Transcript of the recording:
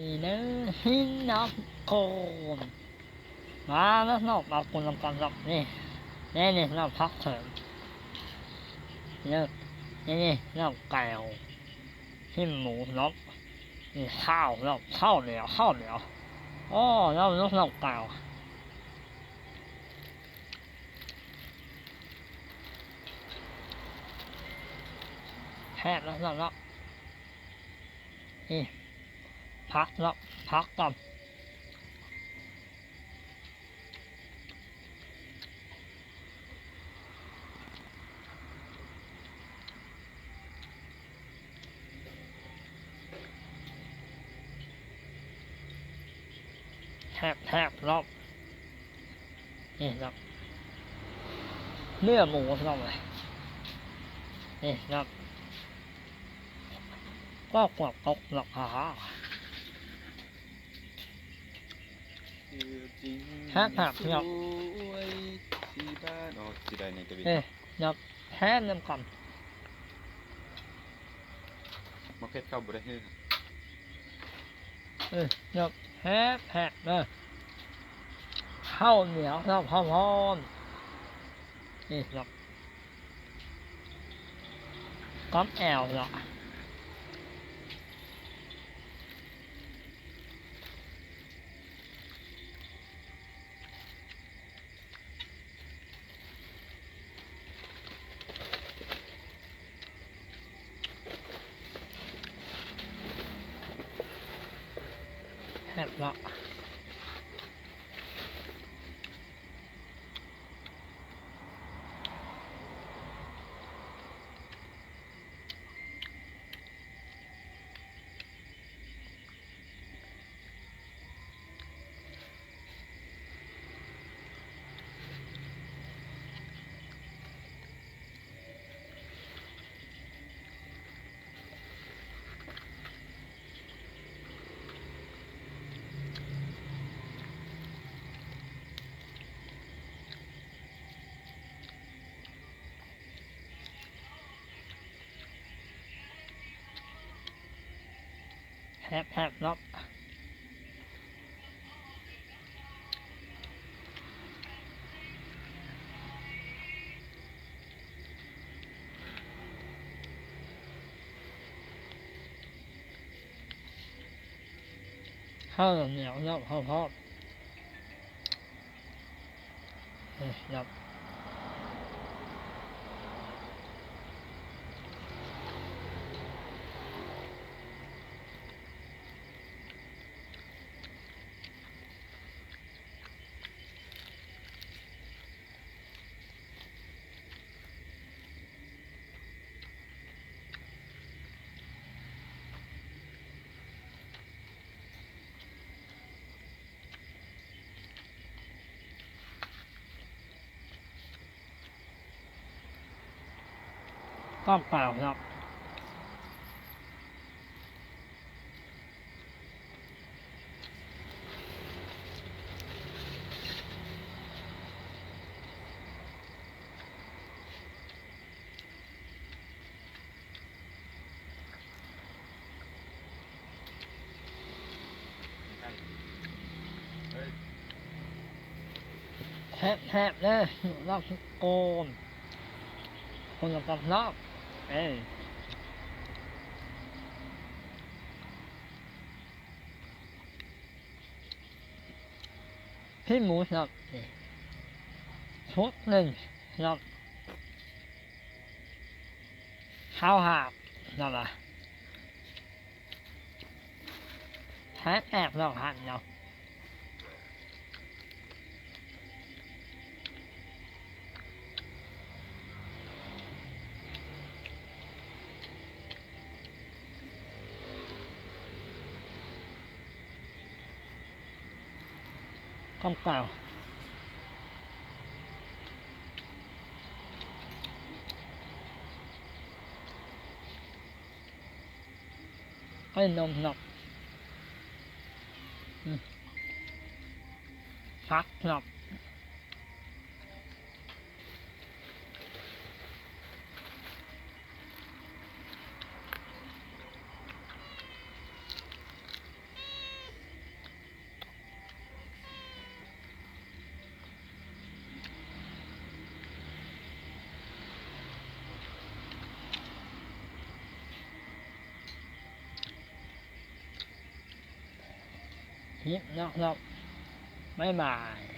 ນີ້ເດີພີ່ນ້ອງທຸກຄົນ ມາເດີເນາະ ມາກິນນຳກັນເນາະ ນີ້ ນີ້ ນີ້ເນາະ ຜັກເສີມ ນີ້ ນີ້ ນີ້ເນາະ ແຈ່ວ ຊີ້ນໝູເນາະ ນີ້ ເຂົ້າເນາະ ເຂົ້າໜຽວ ເຂົ້າໜຽວ ໂອ້ ເນາະ ເນາະ ແຈ່ວ ແຊບເນາະ ເນາະ ນີ້ ຜັກເນາະ ຜັກກັບ ແຊບໆເນາະ ນີ້ເນາະ ເນື້ອໝູເນາະ ນີ້ເນາະ ກໍກວດກົກເນາະ ອາ ແຊບໆເນາະ ເນາະ ແຊບນຳກັນ ໝາກເຜັດເຂົ້າບໍ່ໄດ້ເຮີ ເອີ ເນາະ ແຊບໆເດີ ເຂົ້າໜຽວເນາະ ຮ້ອນໆ ນີ້ເນາະ ກັບແຈ່ວເນາະ ແຊບເນາະ. ແຊບໆເນາະ. ເຂົ້າໜຽວເນາະ ເຂົ້າທອດ ເອີ ເນາະ. ຕ້ອງເປົ່າເນາະ. ແຊບໆເດີ ລາບສຸກໂກນ ຄົນລະກັບລາບ ເອີ ຊີ້ນໝູເນາະ ນີ້ ຊຸດໜຶ່ງເນາະ. ຊາວຫ້າເນາະ ແຊບໆເນາະ ຫັ້ນເນາະ. ຄຳເກົ່າ ໃຫ້ນົມເນາະ ອືມ ຜັກເນາະ. ແ ຄລິບເນາະ ເນາະ ບາຍບາຍ.